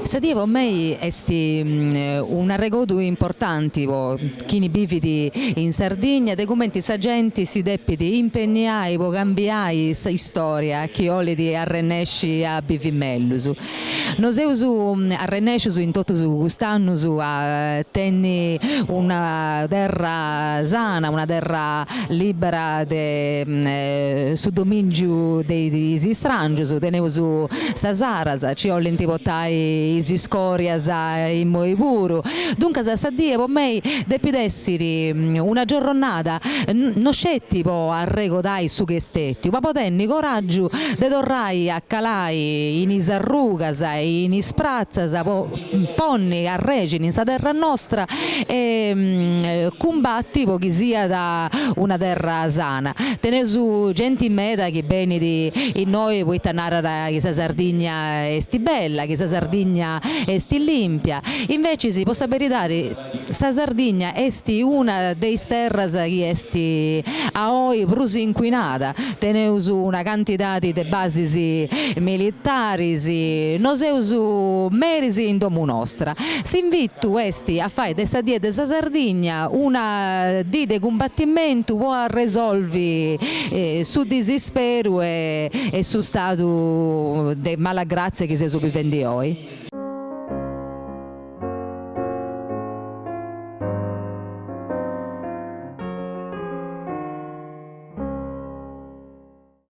Sa die po mei est un'arregodu importanti po chini bivit in Sardigna de cumenti sa genti si depit impenniai po cambiai sa istoria chi 'olit arrennesci a bivi mellus. No seus arrennescius in totus cust'annus a tenni una terra sana, una terra libera de su domìngiu de is istrangius, teneus sa Saras, ci 'olint portai is iscorias immoi puru, duncas sa die po mei depit essiri una giorronada no sceti po arregodai su chi est stetiu, ma po tenni coraggiu de torrai a calai in is arrugas e in is pratzas po ponni arrexini in sa terra nostra e cumbatti po chi siat una terra sana. Teneus genti meda chi benit innoi poita narat chi sa Sardigna est bella, chi sa Sardigna est limpia, invecis po sa beridadi Sa Sardigna est una de is terras chi est a oi prus incuinada, teneus una cantidadi de basis militaris, no seus meris in domu nostra. S'invitu est a fai de sa Die de sa Sardigna una dì de cumbatimentu po arresolvi su disisperu e su stadu de mala gratzia chi seus bivendi oi.